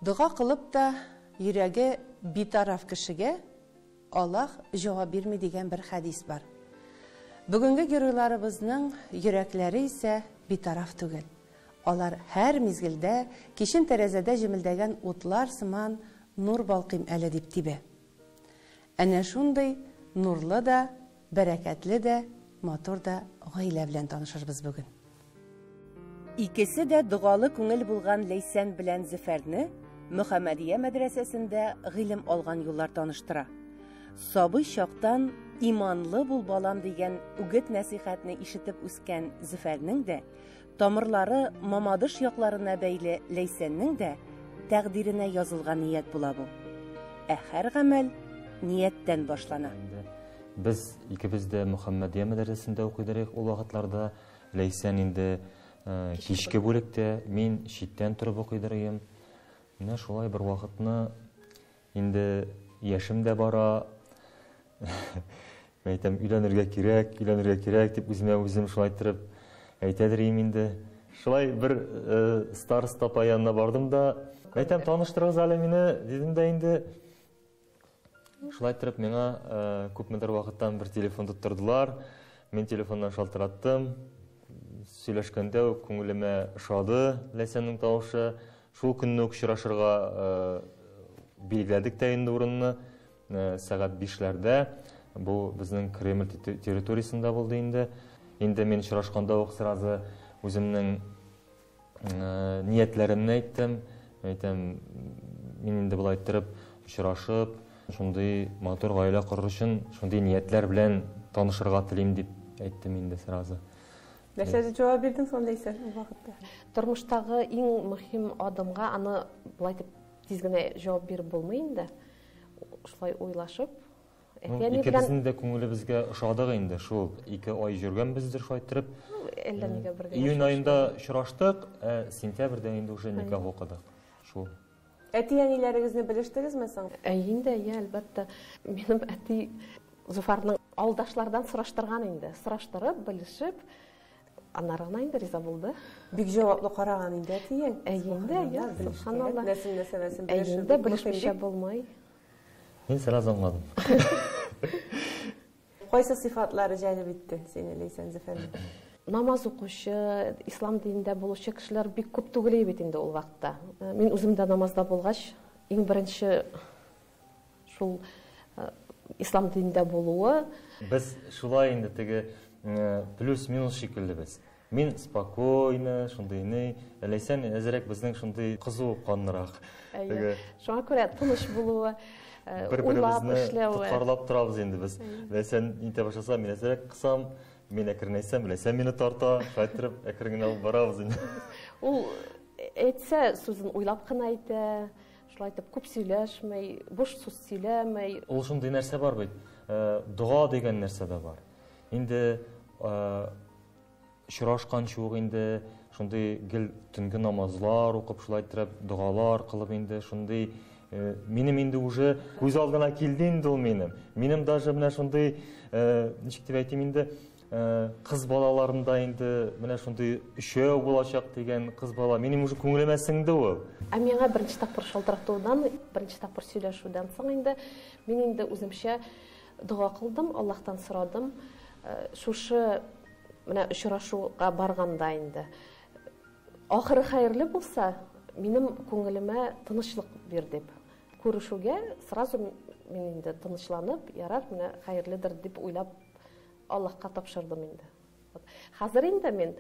Дога кылып та йөрәге битараф кешегә Аллаһ җавап бирми дигән бер хәдис бар. Бүгенге геройларыбызның йөрәкләре исә битараф түгел. Алар һәр мизгелдә кичен тәрәзәдә җемелдәгән утлар сыман нур балкыйм әле дип тибә. Әнә шундый нурлы да, бәрәкәтле дә, матур да гаилә белән танышырбыз бүген. Икесе дә догалы күңел булган Ләйсән белән Зөфәрне Мөхәммәдия мәдрәсәсендә гыйлем алган юллар таныштыра. Сабый чактан иманлы бул, балам дигән үгет-нәсыйхәтне ишетеп үскән Зөфәрнең дә, тамырлары Мамадыш якларына бәйле Ләйсәннең дә тәкъдиренә язылган ният була бу. Ә һәр гамәл нияттән башлана. Без икебез дә Мөхәммәдия мәдрәсәсендә укыйдыр ул вакытларда. Ләйсән инде кичке бүлектә, мин читтән торып укыйдыр идем. Менә шулай бер вакытны инде яшем дә бара. Мин әйтәм, өйләнергә кирәк, өйләнергә кирәк дип үземә үзем шулай иттереп әйтәдер идем инде. Шулай бер староста апа янына бардым да, әйтәм, таныштырыгыз әле мине, дидем дә инде. Шулай иттереп миңа күпмедер вакыттан бер телефон тоттырдылар. Мин телефоннан шалтыраттым. Сөйләшкәндә үк күңелемә ошады Ләйсәннең тавышы. Шул көнне үк очрашырга билгеләдек тә инде урынны. Сәгать 5-ләрдә. Бу безнең Кремль территориясендә булды инде. Инде мин очрашканда ук сразу үземнең ниятләремне әйттем. Әйтәм, мин инде болай иттереп очрашып, шундый матур гаилә корыр өчен шундый ниятләр белән танышырга телим дип әйттем инде сразу. Нәрсә дип җавап бирдең соң, Ләйсән, ул вакытта? Тормыштагы иң мөһим адымга аны болай дип тиз генә җавап биреп булмый инде. Шулай уйлашып, әти-әни белән Икебезнең дә күңелебезгә ошадык инде шул. 2 ай йөргәнбездер шулай иттереп. Әллә нигә бергә Июнь аенда очраштык, ә сентябрьдә инде уже никах укыдык. Шул. Әти-әниләрегезне белештегезме соң? Әйе инде, әйе, әлбәттә. Минем әти Зуфарның алдашлардан сораштырган инде. Сораштырып, белешеп, аннары гына инде риза булды. Бик җаваплы караган инде әтиең. Әйе инде, әйе, субханалла. Нәсел нәсәбәсен Әйе белешү инде, бик мөһим белешмичә бит. булмый. Мин сразу аңладым. Кайсы сыйфатлары җәлеп итте сине, Ләйсән Зөфәрнең? Намаз укучы, ислам динендә булучы кешеләр бик күп түгел бит инде ул вакытта. Мин үзем дә намазда булгач, иң беренче шул ислам динендә булуы. Без шулай инде теге плюс-минус шикелле без. Мин спокойно, шундый ни, Ләйсән әзрәк безнең шундый кызу канлырак. Әйе. Теге Шуңа күрә тыныч булуы, бер-беребезне уйлап эшләве. тоткарлап торабыз инде без. Әйе. Ләйсән интә башласа, мин әзрәк кысам, мин әкренәйтсәм, Ләйсән мине тарта, шулай иттереп әкрен генә алып барабыз инде. Ул әйтсә, сүзен уйлап кына әйтә, шулай итеп күп сөйләшмәй, буш сүз сөйләмәй. Ул шундый нәрсә бар бит, дога дигән нәрсә дә бар. Инде очрашканчы ук инде шундый гел төнге намазлар укып, шулай иттереп догалар кылып инде шундый, минем инде уже күз алдына килде инде ул минем. Минем даже менә шундый, ничек дип әйтим инде, кыз балаларында инде менә шундый өчәү булачак дигән кыз бала минем уже күңелемә сеңде ул. Ә миңа беренче тапкыр шалтыратудан, беренче тапкыр сөйләшүдән соң инде мин инде үземчә дога кылдым, Аллаһтан сорадым. Шушы менә очрашуга барганда инде ахыры хәерле булса, минем күңелемә тынычлык бир дип. Күрешүгә сразу мин инде тынычланып, ярар, менә хәерледер дип уйлап Аллаһка тапшырдым инде. Хәзер инде мин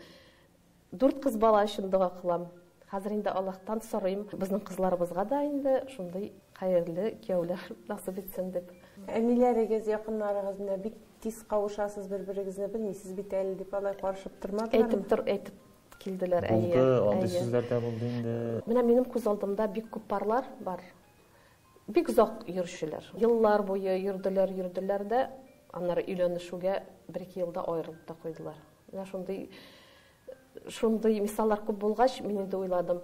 4 кыз бала өчен дога кылам. Хәзер инде Аллаһтан сорыйм, безнең кызларыбызга да инде шундый хәерле кияүләр насыйп итсен дип. Әниләрегез, якыннарыгыз менә бик тиз кавышасыз бер-берегезне белмисез бит әле дип алай карышып тормадылармы? Әйтеп тор, әйтеп килделәр, әйе, Булды, андый әйе. сүзләр дә булды инде. Менә минем күз алдымда бик күп парлар бар. Бик озак йөрүчеләр. Еллар буе йөрделәр, йөрделәр дә, аннары өйләнешүгә бер-ике елда аерылып та куйдылар. Менә шундый мисаллар күп булгач, мин инде уйладым.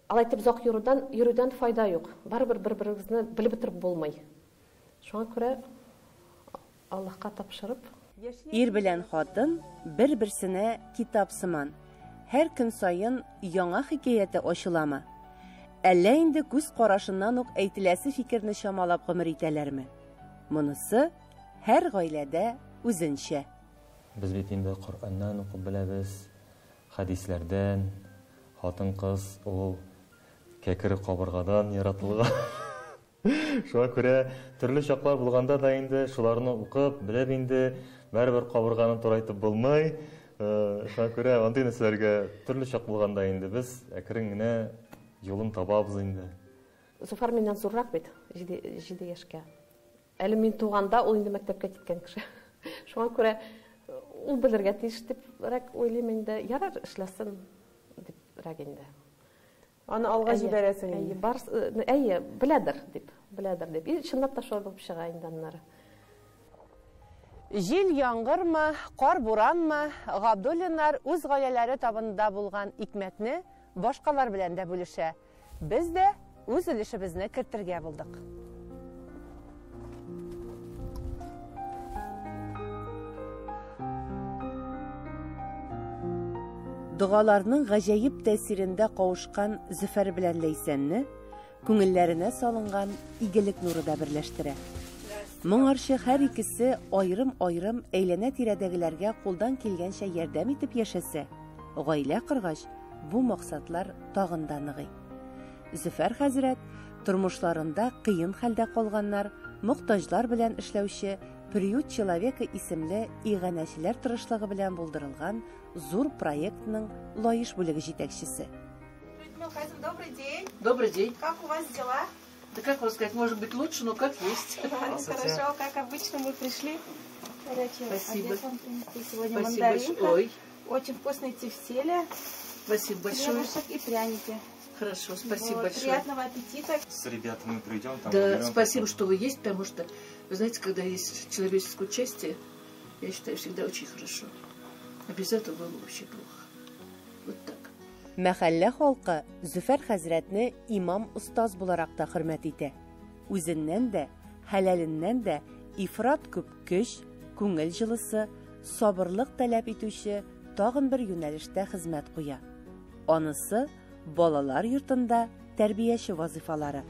Алай итеп озак йөрүдән файда юк. Барыбер бер-берегезне белеп бетереп булмый. Шуңа күрә Аллаһка тапшырып. Ир белән хатын бер-берсенә китап сыман. Һәр көн саен яңа хикәяте ачыламы? Әллә инде күз карашыннан ук әйтеләсе фикерне чамалап гомер итәләрме? Монысы һәр гаиләдә үзенчә. Без бит инде Коръәннән укып беләбез, хәдисләрдән, хатын-кыз ул кәкре кабыргадан яратылган. Шуңа күрә төрле чаклар булганда да инде шуларны укып, белеп инде, барыбер кабырганы турайтып булмый. Шуңа күрә андый нәрсәләргә төрле чак булганда инде без әкрен генә юлын табабыз инде. Зуфар миннән зуррак бит, 7 яшькә. Әле мин туганда ул инде мәктәпкә киткән кеше. Шуңа күрә ул белергә тиеш дибрәк уйлыйм инде. Ярар, эшләсен дибрәк инде. Аны алга җибәрәсең инде. Әйе, бар, әйе, беләдер дип, беләдер дип. И чынлап та шулай булып чыга инде аннары. Җил яңгырмы, кар буранмы, Габдуллиннар үз гаиләләре табынында булган икмәкне башкалар белән дә бүлешә. Без дә үз өлешебезне кертергә булдык. Догаларның гаҗәеп тәэсирендә кавышкан Зөфәр белән Ләйсәнне күңелләренә салынган игелек нуры да берләштерә. Моңарчы һәр икесе аерым-аерым әйләнә-тирәдәгеләргә кулдан килгәнчә ярдәм итеп яшәсә, гаилә коргач, бу максатлар тагын да ныгый. Зөфәр хәзрәт тормышларында кыен хәлдә калганнар, мохтаҗлар белән эшләүче Приют человека исемле иганәчеләр тырышлыгы белән булдырылган зур проектның Лаеш бүлеге җитәкчесе. Людмила Хазин, добрый день. Добрый день. Как у вас дела? Да как вам сказать, может быть лучше, но как есть. Ладно, хорошо, как обычно мы пришли. Горячий Спасибо. обед вам принесли сегодня. Спасибо мандаринка. большое. Ой. Очень вкусные тефтели. Спасибо большое. Хлебушек и пряники. Хорошо, спасибо Вот, большое. Приятного аппетита. С ребятами придем, там Да, уберем. спасибо, что вы есть, потому что, вы знаете, когда есть человеческое участие, я считаю, всегда очень хорошо. А без этого было вообще плохо. Вот так. Мәхәллә халкы Зөфәр хәзрәтне имам-остаз буларак та хөрмәт итә. Үзеннән дә, хәләленнән дә ифрат күп көч, күңел җылысы, сабырлык таләп итүче тагын бер юнәлештә хезмәт куя. Анысы балалар йортында тәрбияче вазифалары.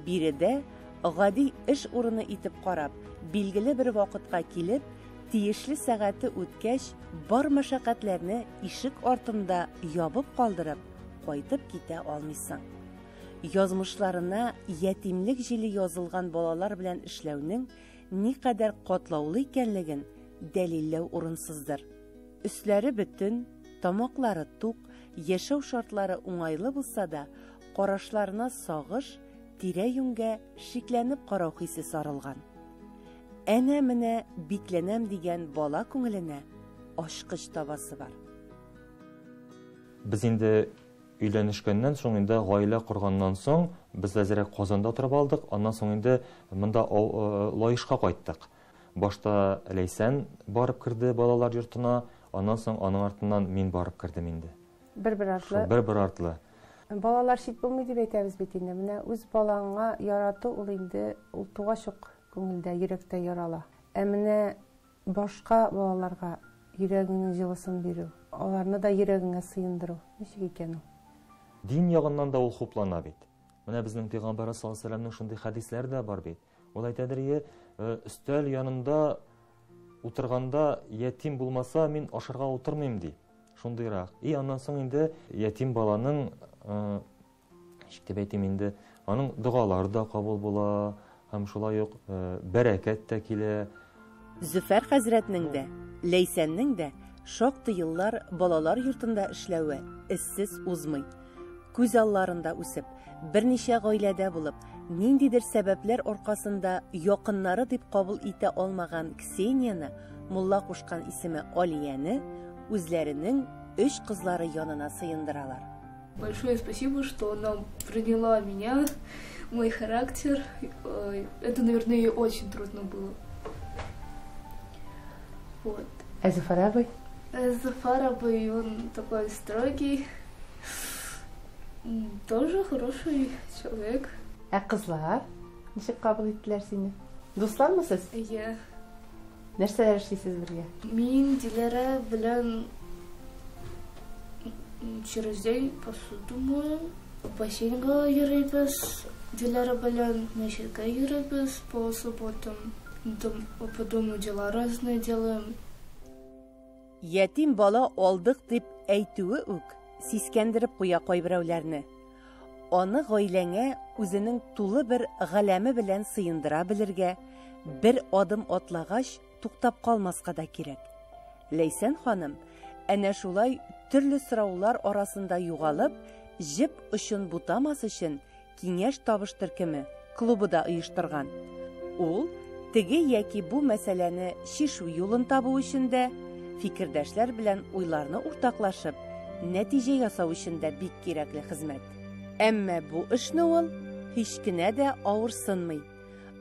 Биредә гади эш урыны итеп карап, билгеле бер вакытка килеп, тиешле сәгате үткәч, бар мәшәкатьләрне ишек артында ябып калдырып, кайтып китә алмыйсың. Язмышларына ятимлек җиле язылган балалар белән эшләүнең никадәр катлаулы икәнлеген дәлилләү урынсыздыр. Өсләре бөтен, тамаклары тук, яшәү шартлары уңайлы булса да, карашларына сагыш, тирә-юньгә шикләнеп карау хисе сарылган. Әнә менә бикләнәм дигән бала күңеленә ачкыч табасы бар. Без инде өйләнешкәннән соң, инде гаилә корганнан соң, без әзрәк Казанда торып алдык, аннан соң инде монда Лаешка кайттык. Башта Ләйсән барып керде балалар йортына, аннан соң аның артыннан мин барып кердем инде. Бер-бер артлы. Шул бер-бер артлы. Балалар чит булмый дип әйтәбез бит инде. Менә үз балаңа ярату ул инде ул тугач ук күңелдә, йөрәктә ярала. Ә менә башка балаларга йөрәгеңнең җылысын бирү, аларны да йөрәгеңә сыендыру ничек икән ул? Дин ягыннан да ул хуплана бит. Менә безнең пәйгамбәр саллаллаһу алейһи ва сәлләмнең шундый хәдисләре дә бар бит. Ул әйтәдер, өстәл янында утырганда ятим булмаса, мин ашарга утырмыйм ди. Шундыйрак. И аннан соң инде ятим баланың, ничек дип әйтим инде, аның догалары да кабул була, һәм шулай ук бәрәкәт тә килә. Зөфәр хәзрәтнең дә, Ләйсәннең дә шактый еллар балалар йортында эшләве эзсез узмый. Күз алларында үсеп, берничә гаиләдә булып, ниндидер сәбәпләр аркасында якыннары дип кабул итә алмаган Ксенияне, мулла кушкан исеме Алияне, үзләренең өч кызлары янына сыендыралар. Большое спасибо, что она приняла меня, мой характер. Это, наверное, ей очень трудно было. Вот. Ә Зөфәр абый? Зөфәр абый, он такой строгий, тоже хороший человек. Ә кызлар ничек кабул иттеләр сине? Дуслармы сез? Әйе. Нәрсәләр эшлисез бергә? Мин Диләрә белән через день посуду мою. Бассейнга йөрибез, Диләрә белән мәчеткә йөрибез по субботам. По дому дела разные делаем. Ятим бала алдык дип әйтүе үк сискәндереп куя кайберәүләрне. Аны гаиләңә үзенең тулы бер галәме белән сыендыра белергә, бер адым атлагач туктап калмаска да кирәк. Ләйсән ханым әнә шулай төрле сораулар арасында югалып, җеп очын бутамас өчен киңәш табыш төркеме клубы да оештырган. Ул теге яки бу мәсьәләне чишү юлын табу өчен дә, фикердәшләр белән уйларны уртаклашып, нәтиҗә ясау өчен дә бик кирәкле хезмәт. Әмма бу эшне ул һич кенә дә авырсынмый.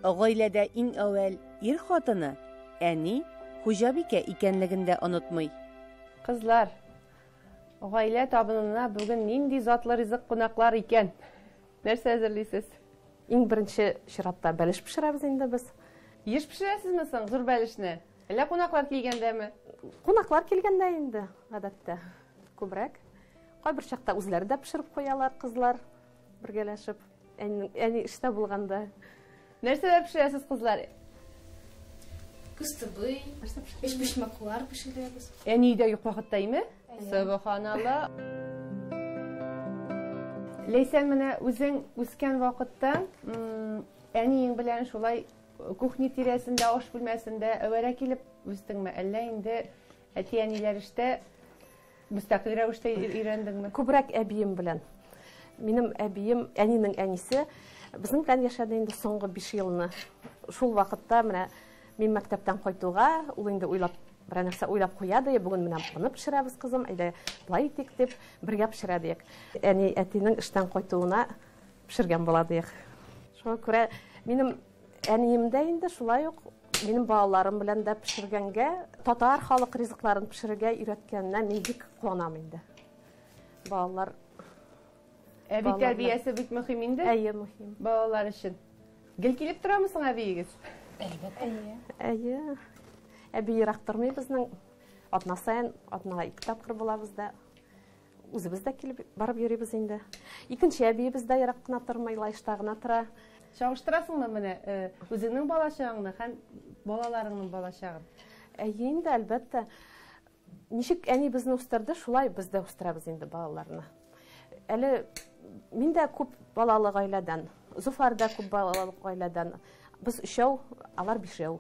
Гаиләдә иң әүвәл ир хатыны, әни, хуҗабикә икәнлеген дә онытмый. Кызлар, гаилә табынына бүген нинди затлы ризык кунаклар икән? Нәрсә әзерлисез? Иң беренче чиратта бәлеш пешерәбез инде без. Еш пешерәсезме соң зур бәлешне? Әллә кунаклар килгәндәме? Кунаклар килгәндә инде, гадәттә, күбрәк. Кайбер чакта үзләре дә пешереп куялар кызлар, бергәләшеп. Әни эштә булганда. Нәрсәләр пешерәсез, кызлар? Кыстыбый, өчпочмаклар пешерәбез. Әни өйдә юк вакытта име? Сөбханалла. Ләйсән, менә үзең үскән вакытта, әниең белән шулай кухня тирәсендә, аш бүлмәсендә әвәрә килеп үстеңме? Әллә инде әти-әниләр эштә мөстәкыйль рәвештә өйрәндеңме? Күбрәк әбием белән. Минем әбием, әнинең әнисе, безнең белән яшәде инде соңгы 5 елны. Шул вакытта менә мин мәктәптән кайтуга, ул инде уйлап, берәр нәрсә уйлап куя ди, бүген менә моны пешерәбез, кызым, әйдә болай итик дип, бергә пешерә диек. Әни әтинең эштән кайтуына пешергән була диек. Шуңа күрә минем әнием дә инде шулай ук минем балаларым белән дә пешергәнгә, татар халык ризыкларын пешерергә өйрәткәненә мин бик куанам инде. Балалар Әби тәрбиясе бик мөһим инде. Әйе, мөһим. Балалар өчен. Гел килеп торамы соң әбиегез? Әлбәттә. Әйе. Әби ерак тормый безнең. Атна саен, атнага 2 тапкыр булабыз да. Үзебез дә килеп барып йөрибез инде. Икенче әбиебез дә ерак кына тормый, Лаешта гына тора. Чагыштырасыңмы менә үзеңнең балачагыңны һәм балаларыңның балачагын? Әйе инде, әлбәттә. Ничек әни безне үстерде, шулай без дә үстерәбез инде балаларны. Әле мин дә күп балалы гаиләдән, Зуфар да күп балалы гаиләдән. Без өчәү, алар бишәү.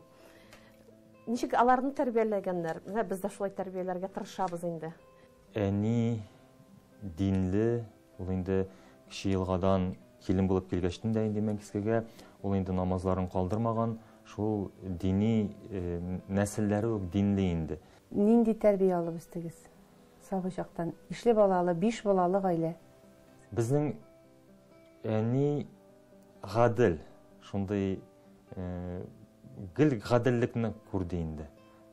Ничек аларны тәрбияләгәннәр, менә без дә шулай тәрбияләргә тырышабыз инде. Әни динле, ул инде кече елгадан килен булып килгәчтен дә инде Мәңгескегә, ул инде намазларын калдырмаган, шул дини нәселләре үк динле инде. Нинди тәрбия алып үстегез? Сабый чактан ишле балалы, 5 балалы гаилә. Безнең әни гадел, шундый гел гаделлекне күрде инде.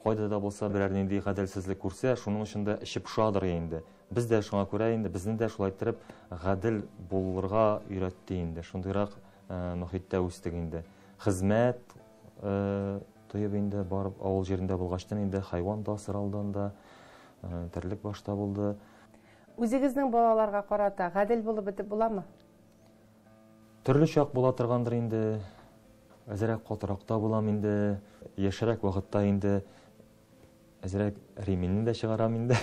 Кайда да булса берәр нинди гаделсезлек күрсә, шуның өчен дә эче пошадыр инде. Без дә шуңа күрә инде, безне дә шулай иттереп гадел булырга өйрәтте инде. Шундыйрак мөхиттә үстек инде. Хезмәт тоеп инде барып авыл җирендә булгачтан инде хайван да асралды анда, терлек башта булды. Үзегезнең балаларга карата гадел булып бетеп буламы? Төрле чак була торгандыр инде. Әзрәк катырак та булам инде. Яшьрәк вакытта инде әзрәк реминне дә чыгарам инде.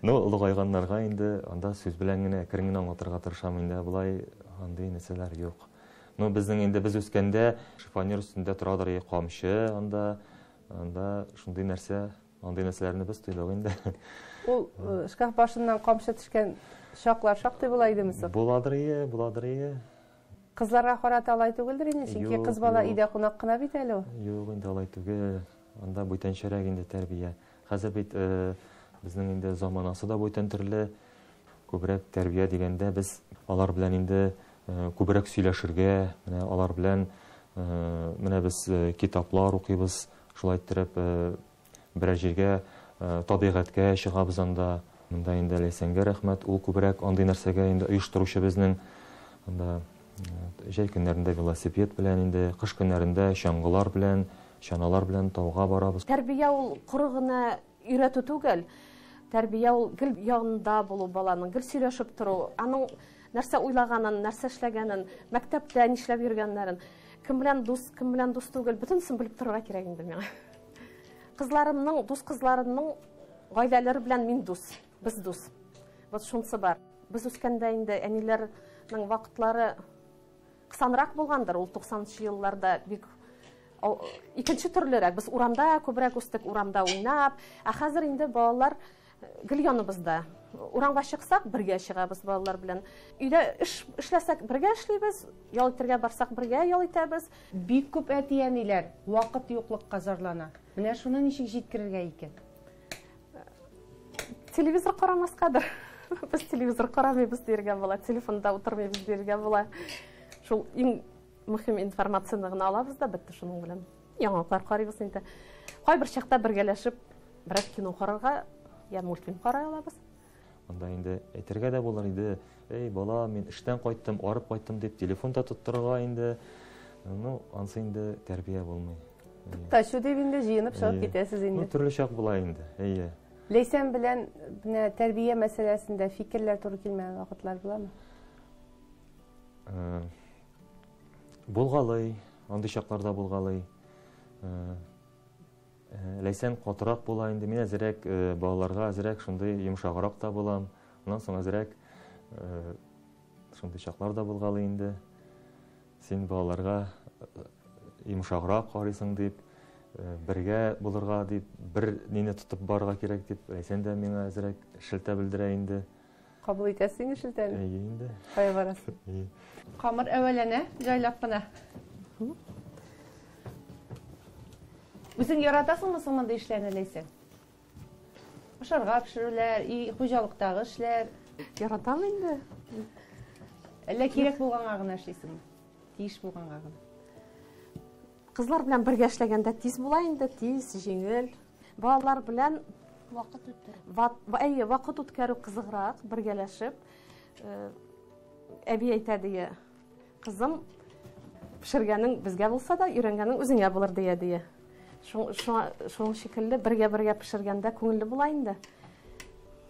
Ну, олыгайганнарга инде анда сүз белән генә әкрен генә аңлатырга тырышам инде. Болай андый нәрсәләр юк. Ну, безнең инде без үскәндә шифоньер өстендә торадыр и камчы анда, анда шундый нәрсә, андый нәрсәләрне без тойдык инде. Ул шкаф башыннан камчы төшкән чаклар шактый була идеме соң? Буладыр ие, буладыр ие. Кызларга карата алай түгелдер инде, чөнки Юк, кыз бала юк. өйдә кунак кына бит әле ул. Юк, инде алай түгел. Анда бүтәнчәрәк инде тәрбия. Хәзер бит безнең инде заманасы да бүтән төрле. Күбрәк тәрбия дигәндә без алар белән инде күбрәк сөйләшергә, менә алар белән менә без китаплар укыйбыз, шулай иттереп берәр җиргә табигатькә чыгабыз анда. Монда инде Ләйсәнгә рәхмәт, ул күбрәк андый нәрсәгә инде оештыручы безнең. Анда җәй көннәрендә велосипед белән инде, кыш көннәрендә чаңгылар белән, чаналар белән тауга барабыз. Тәрбия ул коры гына өйрәтү түгел. Тәрбия ул гел янында булу баланың, гел сөйләшеп тору, аның Нәрсә уйлаганын, нәрсә эшләгәнен, мәктәптә нишләп йөргәннәрен, кем белән дус, кем белән дус түгел, бөтенесен белеп торырга кирәк инде миңа. Кызларымның, дус кызларымның гаиләләре белән мин дус, без дус. Вот шунысы бар. Без үскәндә инде әниләрнең вакытлары кысанрак булгандыр, ул 90 елларда бик икенче төрлерәк. Без урамда күбрәк үстек, урамда уйнап. Ә хәзер инде балалар гел яныбызда. Урамга чыксак, бергә чыгабыз балалар белән. Өйдә эш эшләсәк, бергә эшлибез, ял итәргә барсак, бергә ял итәбез. Бик күп әти-әниләр вакыт юклыкка зарлана. Менә шуны ничек җиткерергә икән? Телевизор карамаскадыр. Без телевизор карамыйбыз дияргә була, телефонда утырмыйбыз дияргә була. Шул иң мөһим информацияне генә алабыз да бетте шуның белән. Яңалыклар карыйбыз инде. Кайбер чакта бергәләшеп берәр кино карарга я мультфильм карый алабыз. Анда инде әйтергә дә булыр иде, эй, бала, мин эштән кайттым, арып кайттым дип телефон да тоттырырга инде. Ну, ансы инде тәрбия булмый. Туктачу дип инде җыенып чыгып китәсез инде. Ну, төрле чак була инде. Әйе. Ләйсән белән менә тәрбия мәсьәләсендә фикерләр туры килмәгән вакытлар буламы? Булгалый, андый чакларда булгалый. Ләйсән катырак була инде, мин әзрәк балаларга әзрәк шундый йомшаграк та булам. Аннан соң әзрәк шундый чаклар да булгалый инде. Син балаларга йомшаграк карыйсың дип, бергә булырга дип, бер нине тотып барырга кирәк дип, Ләйсән дә миңа әзрәк шелтә белдерә инде. Кабул итәсең инде шелтәне? Әйе инде. Кая барасың? Әйе. Камыр әвәләнә, җайлап кына. Үзең яратасыңмы соң мондый эшләрне, Ләйсән? Ашарга пешерүләр, и хуҗалыктагы эшләр. Яратам инде. Әллә кирәк булганга гына эшлисеңме? Тиеш булганга гына. Кызлар белән бергә эшләгәндә тиз була инде, тиз, җиңел. Балалар белән вакыт үткәрү. Әйе, вакыт үткәрү кызыграк, бергәләшеп. Әби әйтә дие, кызым, пешергәнең безгә булса да, өйрәнгәнең үзеңә булыр дия дие. Шуның шикелле бергә-бергә пешергәндә күңелле була инде.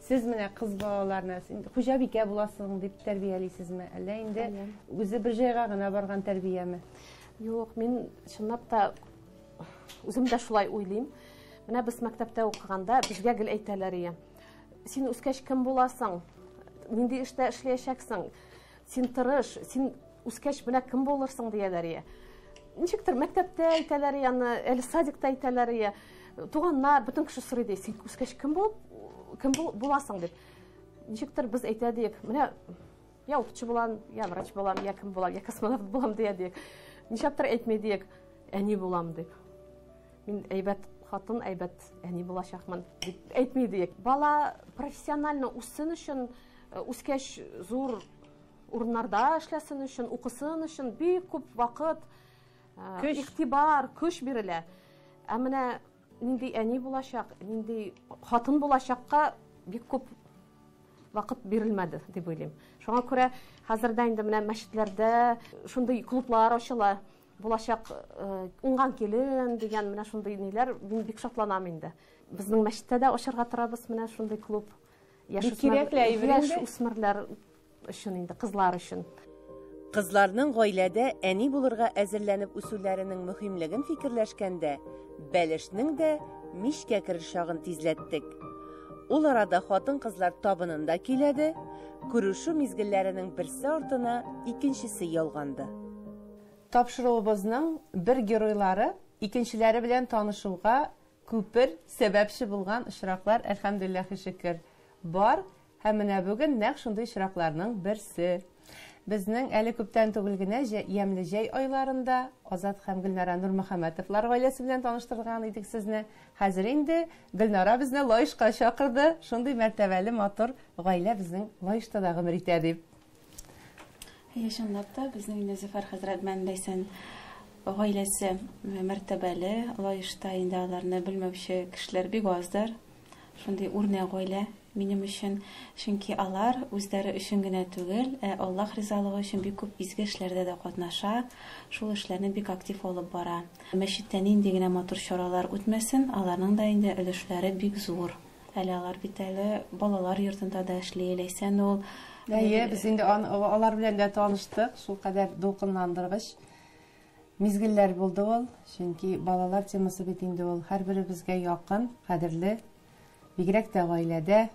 Сез менә кыз балаларны хуҗабикә буласың дип тәрбиялисезме? Әллә инде үзе бер җайга гына барган тәрбияме? Юк, мин чынлап та үзем дә шулай уйлыйм. Менә без мәктәптә укыганда безгә гел әйтәләр ие. Син үскәч кем буласың? Нинди эштә эшләячәксең? Син тырыш, син үскәч менә кем булырсың дияләр ие. Ничектер мәктәптә әйтәләр ие, аны әле садикта әйтәләр ие. Туганнар, бөтен кеше сорый ди, син үскәч кем булып, кем буласың дип. Ничектер без әйтә диек, менә я укытучы булам, я врач булам, я кем булам, я космонавт булам дия диек. Нишләптер әйтми диек, әни булам дип. Мин әйбәт хатын, әйбәт әни булачакмын дип әйтми диек. Бала профессионально үссен өчен, үскәч зур урыннарда эшләсен өчен, укысын өчен бик күп вакыт, игътибар, көч бирелә. Ә менә нинди әни булачак, нинди хатын булачакка бик күп вакыт бирелмәде дип уйлыйм. Шуңа күрә хәзердә инде менә мәчетләрдә шундый клублар ачыла. Булачак уңган килен дигән менә шундый ниләр, мин бик шатланам инде. Безнең мәчеттә дә ачарга торабыз менә шундый клуб. Бик кирәкле әйбер Яшь инде. үсмерләр өчен инде, кызлар өчен. Кызларның гаиләдә әни булырга әзерләнеп үсүләренең мөһимлеген фикерләшкәндә, бәлешнең дә мичкә кереш чагын тизләттек. Ул арада хатын-кызлар табынында көйләде, күрешү мизгелләренең берсе артына икенчесе ялганды. Тапшыруыбызның бер геройлары икенчеләре белән танышуга күпер сәбәпче булган очраклар, әлхәмдүлилләһи шөкер, бар. Һәм менә бүген нәкъ шундый очракларның берсе. Безнең әле күптән түгел генә ямьле җәй айларында Азат һәм Гөлнара Нурмөхәммәтовлар гаиләсе белән таныштырган идек сезне. Хәзер инде Гөлнара безне Лаешка чакырды. Шундый мәртәбәле матур гаилә безнең Лаешта да гомер итә дип. Әйе, чынлап та безнең инде Зөфәр хәзрәт белән Ләйсән гаиләсе мәртәбәле. Лаешта инде аларны белмәүче кешеләр бик аздыр. Шундый үрнәк гаилә минем өчен, чөнки алар үзләре өчен генә түгел, ә Аллаһ ризалыгы өчен бик күп изге эшләрдә дә катнаша, шул эшләрне бик актив алып бара. Мәчеттә нинди генә матур чаралар үтмәсен, аларның да инде өлешләре бик зур. Әле алар бит әле балалар йортында да эшли. Ләйсән ул Әйе, без инде алар белән дә таныштык. Шулкадәр дулкынландыргыч мизгелләр булды ул. Чөнки балалар темасы бит инде ул һәрберебезгә якын, кадерле. Бигрәк тә гаиләдә.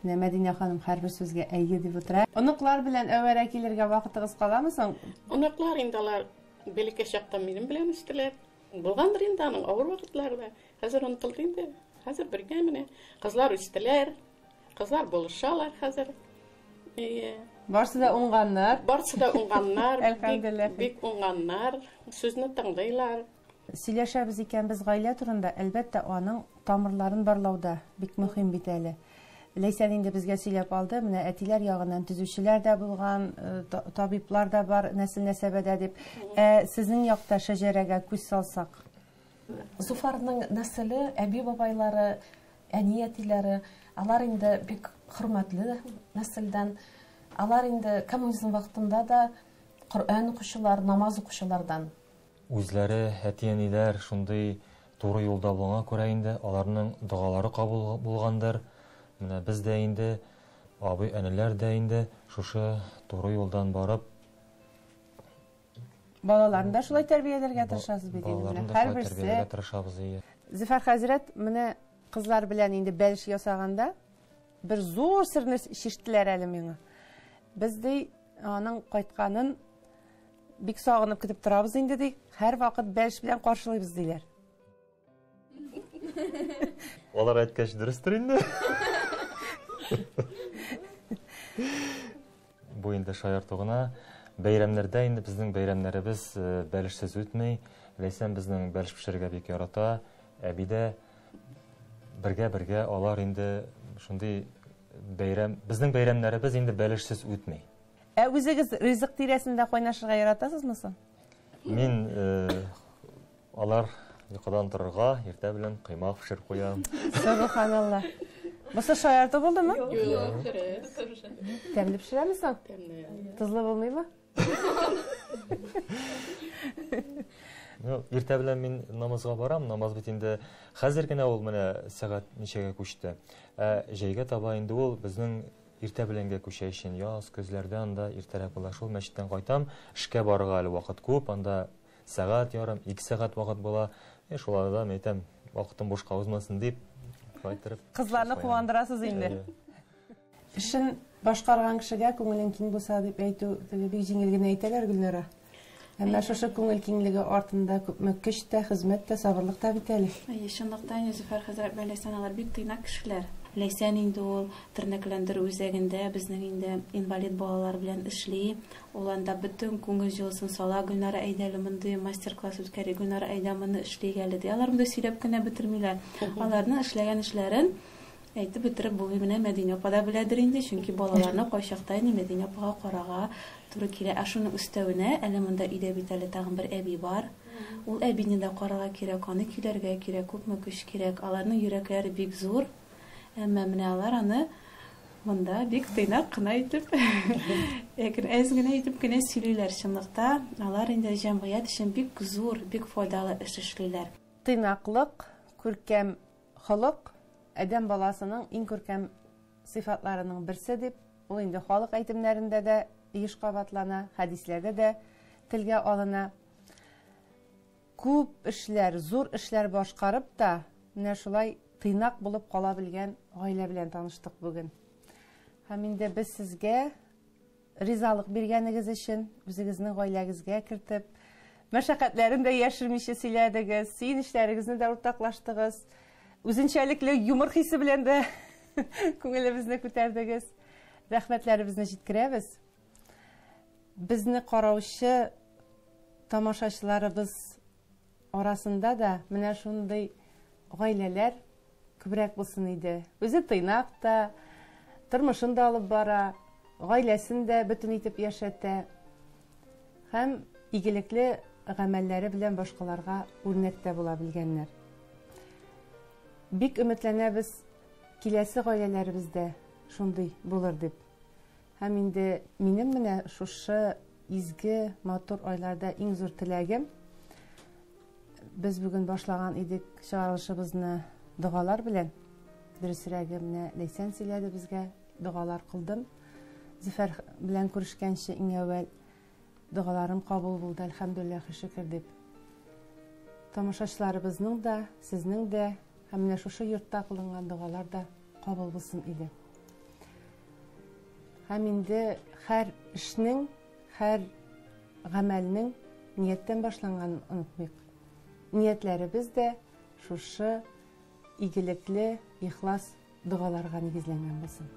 Менә Мәдинә ханым һәрбер сүзгә әйе дип утыра. Оныклар белән әвәрә килергә вакытыгыз каламы соң? Оныклар инде алар бәләкәй чакта минем белән үстеләр. Булгандыр инде аның авыр вакытлары да. Хәзер онытылды инде. Хәзер бергә менә. Кызлар үстеләр. Кызлар булышалар хәзер. Әйе. Барсы да уңганнар. Барсы да уңганнар. Әлхәмдүлилләһ. Бик уңганнар. Сүзне тыңлыйлар. Сөйләшәбез икән без гаилә турында, әлбәттә, аның тамырларын барлау да бик мөһим бит әле. Ләйсән инде безгә сөйләп алды, менә әтиләр ягыннан төзүчеләр дә булган, табиблар да бар нәсел-нәсәбәдә дип. Ә сезнең якта шәҗәрәгә күз салсак? Зуфарның нәселе, әби-бабайлары, әни-әтиләре, алар инде бик хөрмәтле нәселдән. Алар инде коммунизм вакытында да Коръән укучылар, намаз укучылардан. Үзләре, әти-әниләр шундый туры юлда булганга күрә инде аларның догалары кабул булгандыр. Менә без дә инде, абый-энеләр дә инде шушы туры юлдан барып, Балаларны да шулай тәрбияләргә тырышасыз бит инде. Балаларны да шулай тәрбияләргә тырышабыз, әйе. Зөфәр хәзрәт, менә кызлар белән инде бәлеш ясаганда бер зур серне чиштеләр әле миңа. Без ди аның кайтканын бик сагынып көтеп торабыз инде ди. Һәрвакыт бәлеш белән каршылыйбыз диләр. Алар әйткәч дөрестер инде. Бу инде шаярту гына. Бәйрәмнәрдә инде безнең бәйрәмнәребез бәлешсез үтми. Ләйсән безнең бәлеш пешерергә бик ярата. Әби дә бергә-бергә алар инде шундый бәйрәм, безнең бәйрәмнәребез инде бәлешсез үтми. Ә үзегез ризык тирәсендә кайнашырга яратасызмы соң? Мин алар йокыдан торырга иртә белән коймак пешереп куям. Субханалла. Бусы шаярту булдымы? Юк, дөрес. Тәмле пешерәме соң? Тәмле. Тозлы булмыймы? Ну, иртә белән мин намазга барам. Намаз бит инде хәзер генә ул менә сәгать ничәгә күчте. Ә җәйгә таба инде ул безнең иртә беләнгә күчә өчен яз, көзләрдә анда иртәрәк була. Шул мәчеттән кайтам, эшкә барырга әле вакыт күп, анда сәгать ярым, 2 сәгать вакыт була. Шул арада мин әйтәм, вакытым бушка узмасын дип, кайтырып. Кызларны куандырасыз инде. Эшен башкарган кешегә күңелең киң булса дип әйтү теге бик җиңел генә әйтәләр, Гөлнара. Әмма шушы күңел киңлеге артында күпме көч тә, хезмәт тә, сабырлык та бит әле. Әйе, чынлыкта инде Зөфәр хәзрәт белән Ләйсән алар бик тыйнак кешеләр. Ләйсән инде ул тернәкләндерү үзәгендә безнең инде инвалид балалар белән эшли. Ул анда бөтен күңел җылысын сала. Гөлнара, әйдә әле мондый мастер-класс үткәрик, Гөлнара, әйдә моны эшлик әле ди. Алар монда сөйләп кенә бетермиләр. Аларның эшләгән эшләрен әйтеп бетереп булмый. Менә Мәдинә апа да беләдер инде, чөнки балаларны кайчакта инде Мәдинә апага карага туры килә. Ә шуның өстәвенә әле монда өйдә бит әле тагын бер әби бар. Ул әбине дә карарга кирәк, аны көйләргә кирәк, күпме көч кирәк. Аларның йөрәкләре бик зур. Әмма менә алар аны монда бик тыйнак кына итеп, әкрен әз генә итеп кенә сөйлиләр. Чынлыкта алар инде җәмгыять өчен бик зур, бик файдалы эш эшлиләр. Тыйнаклык, күркәм холык адәм баласының иң күркәм сыйфатларының берсе дип, ул инде халык әйтемнәрендә дә еш кабатлана, хәдисләрдә дә телгә алына. Күп эшләр, зур эшләр башкарып та, менә шулай тыйнак булып кала белгән гаилә белән таныштык бүген. Һәм инде без сезгә ризалык биргәнегез өчен, үзегезнең гаиләгезгә кертеп, мәшәкатьләрен дә яшермичә сөйләдегез, сөенечләрегезне дә уртаклаштыгыз. Үзенчәлекле юмор хисе белән дә күңелебезне күтәрдегез. Рәхмәтләребезне җиткерәбез. Безне караучы тамашачыларыбыз арасында да менә шундый гаиләләр күбрәк булсын иде. Үзе тыйнак та, тормышын да алып бара, гаиләсен дә бөтен итеп яшәтә. Һәм игелекле гамәлләре белән башкаларга үрнәк тә була белгәннәр. Бик өметләнәбез, киләсе гаиләләребездә шундый булыр дип. Һәм инде минем менә шушы изге, матур айларда иң зур теләгем, без бүген башлаган идек чыгарылышыбызны догалар белән. Дөресрәге, менә Ләйсән сөйләде безгә, догалар кылдым. Зөфәр белән күрешкәнче иң әүвәл догаларым кабул булды, әлхәмдүлилләһи шөкер дип. Тамашачыларыбызның да, сезнең дә һәм менә шушы йортта кылынган догалар да кабул булсын иде. Һәм инде һәр эшнең, һәр гамәлнең нияттән башланганын онытмыйк. Ниятләребез дә шушы игелекле, ихлас догаларга нигезләнгән булсын.